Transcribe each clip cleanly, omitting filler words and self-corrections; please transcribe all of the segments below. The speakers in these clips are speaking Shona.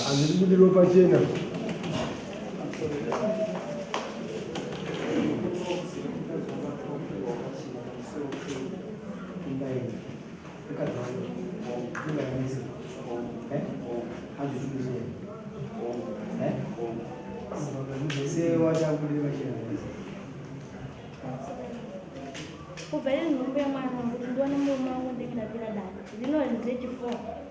Handiri kubudirwa pachena. Kubva iri nhumbu yemwana wangu kuti ndione murume wangu ndenge ndakwira dare ndino ndrechi 4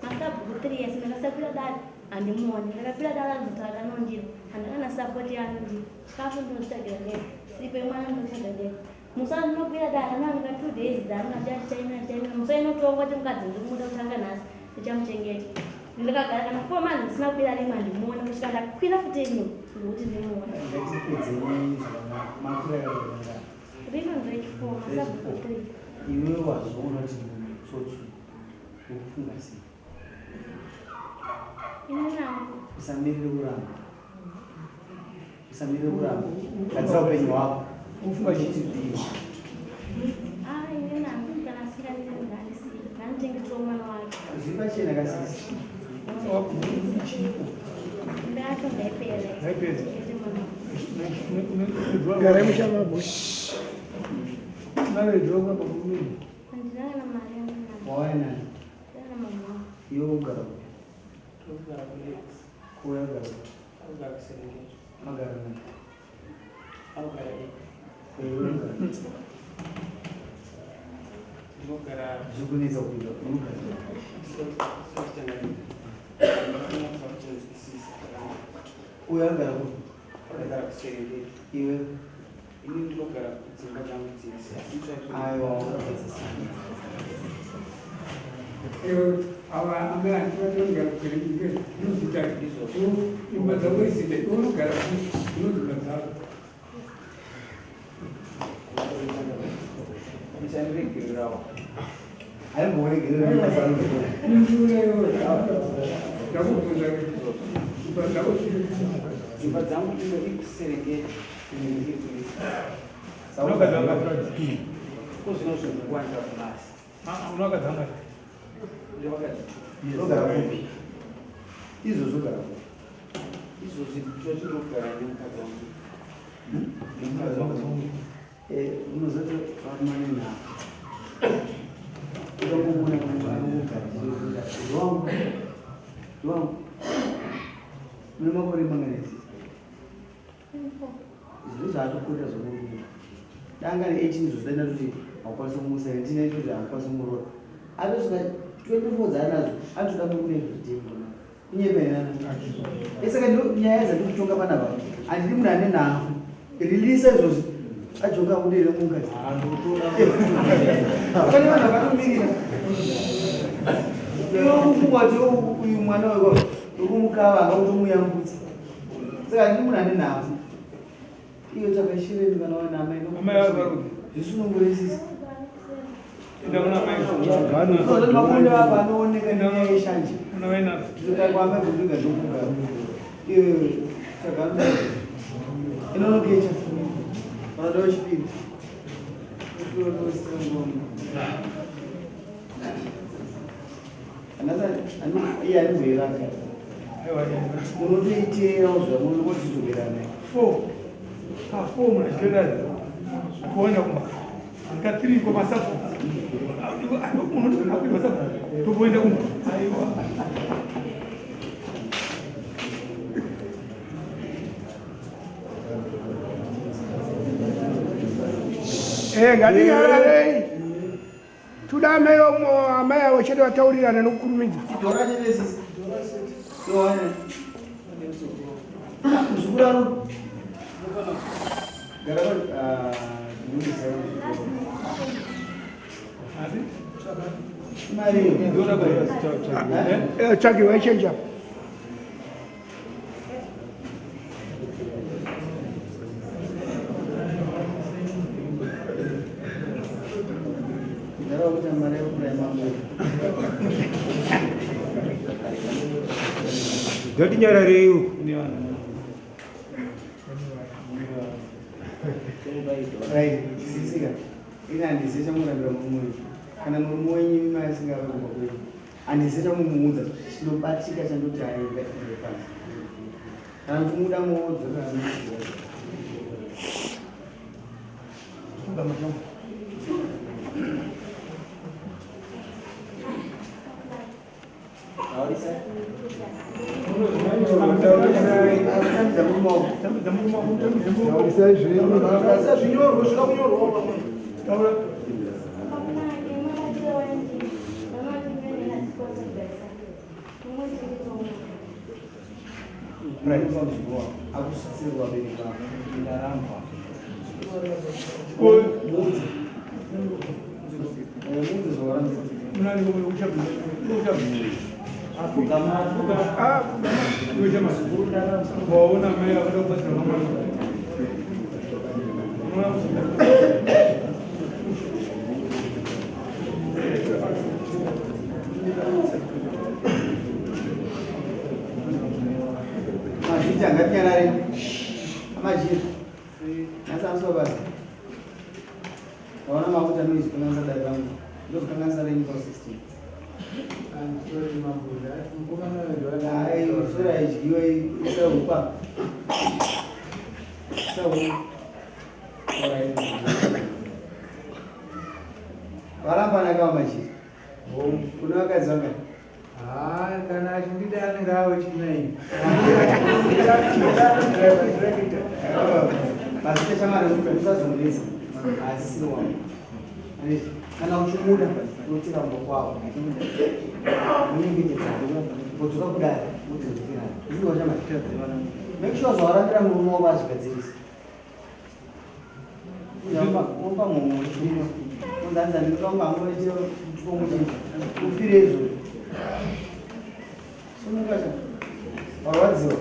masabhuku 3 years ndakasakwira dare handimuoni ndakakwira dare anzotaura anondira handina kana sapoti yaanondira chikafu ndinotsvagira ndega sipo yemwana ndinotsvaga ndega musi wandinokwira dare anowanika 2 days dzaanonati achichaimira achichaimira musi wainotongwa kuti mukadzi ndikumuda kutanga nhasi ndichamuchengeta ndakagara kana 4 months ndisina kukwira rimwe handimuoni kusvika ndakwira futi rimwe ndikuti ndimuone. Ngatipedzei zvakanaka. Makura yakazvakanga. Rino ndrechi 4 masabhuku 3. Iwe wazviona kuti mutsotsi ukufunga sei? Ini nangu. Usamirire kuramba. Usamirire kuramba. Gadzira upenyu hwako. Ufunga chii? Chiti dii? Ah, ini nangu kana asingandide ngandisiye. Ngandichengetewo mwana wake. Zviri pachena kasisi. Ndacho ndaipedza. Ndaipedza. Chete mwana wangu. Garai mushamabo. Handina kana mari yandinayo. Wauya nani? Ndina mama wangu. Iwe ugara kupi? Kuuya ugara kupi? Magara nani? Iwe ugara kupi? Zvikunetsa kuita. Unogara kupi? Uyo agara kupi? Iwe? Ini ndinogara kudzimba dzangu dzese asi Aiwa, unogara. Ava amai andivatonogara kuserengeti inozita imba dzako izita iwe unogara unodzimba dzako. Muchandiregererawo. Aimboregerera nemasano. Ndakubvunza imba dzako dziri. Dzimba dzangu imwe iri kuSerengeti, imwe iri kuLekisi. Ko zvino zvinhu kuwanza kubasa. Ndevakadzi two. Unogara kupi? Izvozvo ugara kupi? Izvozvi tochinogara nemukadzi wangu. Nemukadzi wangu. Unozoti varume nenhau. Ukangomuona munhu anongogara wangu. Wangu. Mune makore mangani sisi? Zviro zvaatokuita zvomurume. Danga ne 18 izvo zvaita kuti haukwanisi kumusa 19 aito kuti haukwanisi kumuroora. Atosvika 24 dzaanadzo anotoda murume everyday murume. Kunyepa here nana? Saka ndo nyaya dzandiri kutonga panapa. Handidi munhu ane nhau. Release izvozvi. Ajoka abude here mukadzi? Pane vanhu vakatomirira. Iwe ukufunga kuti uyu mwana weko ukumukava anga kutomuyambutsa. Saka handidi munhu ane nhau. Iyo tsvaga shireni kana wana amai. Amai vari parupi? Zvisunungure sisi. Enda kuna mai. Makonde ako anooneka nenyaya yeshanje. Kuna mai napo. Ndinotakwamba kundiga ndokugara. Iwe tsvaga inonokecha. Vanoda wechipiri. Iye anomboiraka. Aiwa, aiwa. Munotoiteerawo zvamunotizoberana. 4. Pa 4 muna chitenda. Kuenda kumba. Anga 3 kwa masafu. Unotoona kuenda masafu. Tokuenda kumba. Aiwa. Ngatinyararei toda amai amai avo chete vataurirana nokukurumidza. Dora chete sisi. Yohane. Muzukuru ano. Gara pa ah, ndinondisaya muzukuru. Asi? Imari iyo. Eh, tsvagirwa ichenji apa. Ndareva kuti mari yekupura mambo. Ngatinyararei uku. Right, sisika. Ini handisi chamurambira murume wenyu. Kana murume wenyu imi asingave kumba kwenyu. Handisi chamumuudza chinobatika chandoti aenda pasi. Kana muchimuda muudza. Taurisa. Akutambidza murume wako. Tambidza murume wako, tambidza murume wako. Taurisai zvenyu. Taurisa zvinyorwa zvinoda kunyorwa pamwe. Taura. Right, muzukuru wako. Akusvitsire kuvabereki vako. Ndarambwa. Ko- Muudze. Eh, muudze zvawarambidza. Munani kumwe uchabvisa. Uchabvisa. Apfugama. Ah, iwe chama. Waona mai vakada kubatsira vamwe. Unoona kuti- Mazviti angatinyarare. Amajiri. Nhasi amusiwa basa. Waona makuti anoizwi kanganisa dare rangu. Ndozokanganisa renyu pa 16. Hai, sura idyiwe isahupa. Isahupa. Varambana kava majiri. Kune vakadzi vangani? Ah, kana achindida anenge ave chinai. Mazita chamari usazonetsa asisiri wangu. Handiti, kana uchimuda unotira mumba kwavo munyengetedza vodzoka kudare wodzokera zvinhu chamari make sure zvawarambira murume wako azvigadzirisa unopa mumwe chimwe unzanza ndinoda kunge chikomo chii ufire izvozvo sumuka cha warwadziwa.